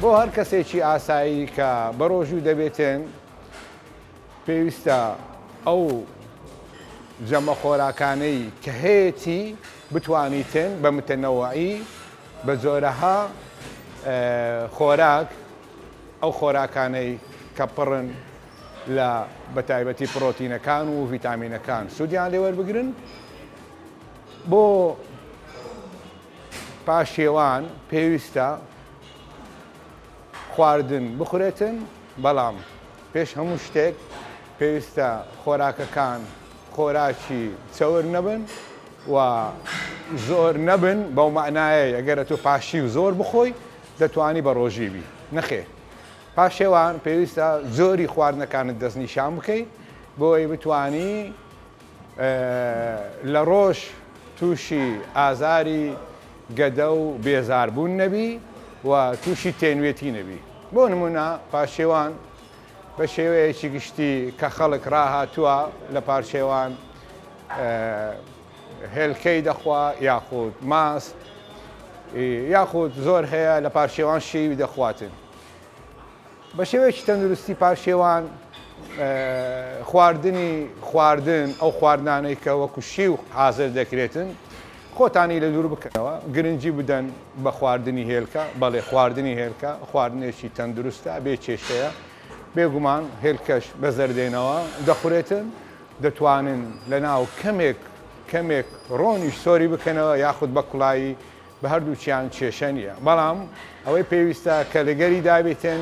بۆ هەر کەسێکی ئاسایی کە بەڕۆژوو دەبێتن پێویستە ئەو جەمە خۆراکانەی کە هەیەتی بتوانیتن بە متەنەوعی بە جۆرەها خۆراک ئەو خۆراکانەی کە پڕن لە بەتایبەتی پڕۆتینەکان و ڤیتامینەکان سوودیان لێ وەربگرن بۆ پاشێوان پێویستە خواردن بخورێتن بەڵام پێش هەموو شتێک پێویستە خۆراکەکان خۆراکی چەور نەبن و زۆر نەبن بەو مەعنایەی ئەگەر ئەتۆ پاشیو زۆر بخۆی دەتوانی بە ڕۆژی بی نەخێر پاشێوان پێویستە جۆری خواردنەکانت دەستنیشان بکەی بۆی بتانی لە ڕۆژ تووشی ئازاری گەدە و بێزاربوون نەبی و تووشی تێنوێتی نەبی بۆ نمونە پاشێوان بە شێوەیەکی گشتی کە خەڵک ڕاهاتووە لە پارشێوان هێلکەی دەخوا یاخود ماست یاخود زۆر هەیە لە پارشێوان شێوی دەخواتن بە شێوەیەکی تەندروستی پارشێوان خواردنی خواردن ئەو خواردنانەی کە وەکو شیو حاضر دەکرێتن خۆتانی لە دوور بکەنەوە گرنگی بدەن بە خواردنی هێلکە بەڵێ خواردنی هێلکە خواردنێکی تەندروستە بێ کێشەیە بێگومان هێلکەش بە زەردێنەوە دەخورێتن دەتوانن لە ناو کەمێک کەمێک ڕۆنیش سۆری بکەنەوە یاخود بە کوڵایی بە هەردووکیان کێشە نییە بەڵام ئەوەی پێویستە کە لەگەری دابێتن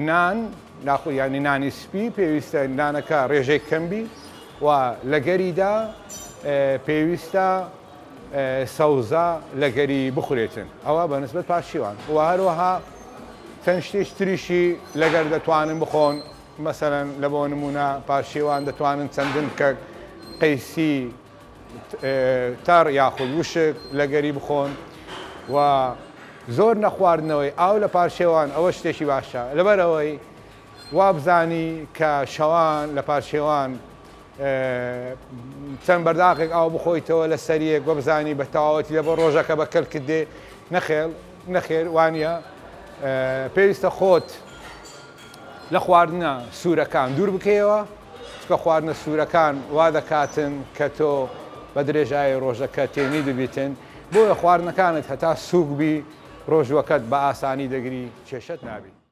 نان ناخۆ یانی نانی سپی پێویستە نانەکە ڕێژەی کەم بی و لەگەریدا پێویستە سەوزە لەگەری بخورێتن ئەوە بە نسبەت پارشیوان و هەروەها چەند شتێک تریشی لەگەر دەتوانن بخۆن مەسەلەن لە بۆ نمونە پارشیوان دەتوانن چەندن کە قەیسی تەڕ یاخود وشک لەگەری بخۆن و زۆر نەخواردنەوەی ئاو لە پارشێوان ئەوە شتێکی باشە لەبەرئەوەی وابزانی کە شەوان لە پارشێوان چەند بەرداقێک ئاو بخۆیتەوە لە سەریەک وەبزانی بە تەواوەتی لە بۆ ڕۆژەکە بە کەلکت دێ نەخێڵ نەخێر وانە پێویستە خۆت لە خواردنە سوورەکان دوور بکەیەوە، چونکە خواردنە سوورەکان وا دەکاتن کە تۆ بە درێژایی ڕۆژەکە تێنی دەبیتن، بۆیە خواردنەکانت هەتا سووک بی ڕۆژووەکەت بە ئاسانی دەگری کێشەت نابی.